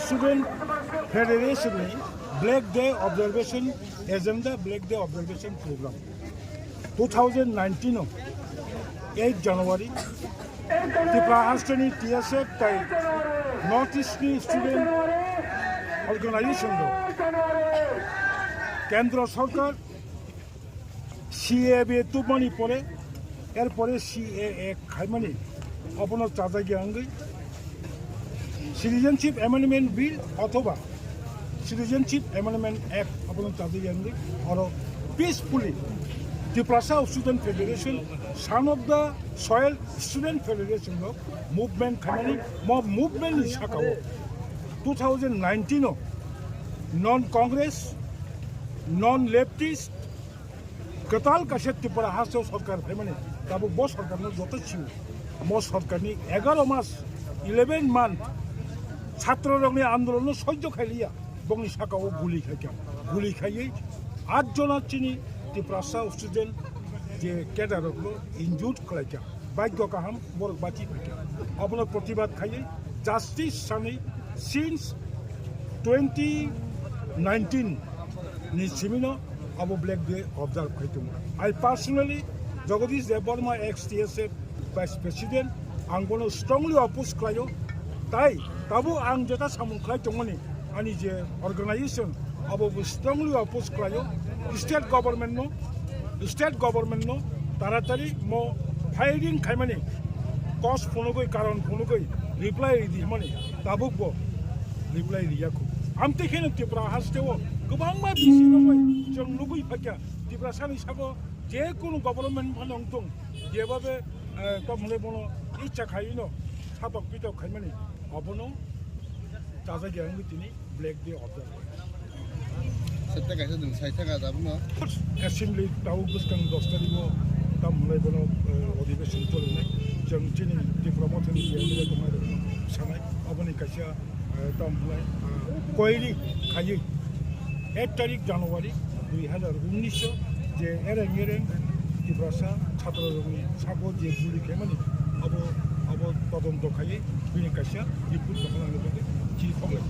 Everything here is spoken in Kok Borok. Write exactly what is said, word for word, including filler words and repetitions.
Student Federation ni Black Day Observation Agenda, Black Day Observation Program two thousand nineteen o eight January Tripura Hasteni T S F tai North East ni Student Organization rok Kendra Sarkar C A A tubmani pore, er pore C A A khaimani, obono chajagya wngwi Citizenship Amendment Bill othoba Citizenship Amendment Act obono chajagya wngwi oro peacefully Tiprasa Student Federation, son of the soil Student Federation rok movement khaimani, mo movement ni sakao two thousand nineteen o non Congress, non leftist, kwtal kaisa Tripura hasteo sorkar phaimani, tabuk bo sorkarno joto sio. Mo sorkarni egaro mas, eleven month, chhatrorokni andolonno sojjo khailiya, bongni sakao guli khaikha. Guli khaiwi at jona chini Tiprasa student je cadre rokno injured khlaikha. Bhagyo kaham, borok bachi phaikha. Abono protibad khaiwi justice sanwi since twenty nineteen ni simino abo Black Day observe khai tongo. I personally, Jagadish Debbarma, ex T S F Vice President, ang bono strongly oppose khlaio. Tai tabuk ang jeta samung khlai tongmani, ani je organization, abo bo strongly oppose khlaio. State government no, state government no taratari mo firing khaimani cause phunugwi, karon phunugwi reply ridi hwnmani, tabuk bo reply riyakhu. Amtwi kheno Tripura hasteo kwbangma bisi rogwi chwng nugwi phaikha, Tiprasani sago je kunu government phano wngthung, jebabe, eh, tamo hwnle bono icha khaino satok pitok khaimani, obono chajagya wngwi tini Black Day observe. Sette kaisa dun, sai thaka jabo no. Assembly tau bwskang dos tarikh o tam hwnlai bono, eh, odhibeshon cholinai. Chwng chini Tipra Mothani je M L A tongnai rokno sanai. Aboni kaisa, eh, tam hwnlai, eh, koiri khaiwi ek tarikh January dui hazar unnish o je ereng ereng Tiprasa chhatrorokni sago je guli khaimani abo, abo todonto khaiwi bini kaisa report dokhna nangwi bagwi chini kok lai.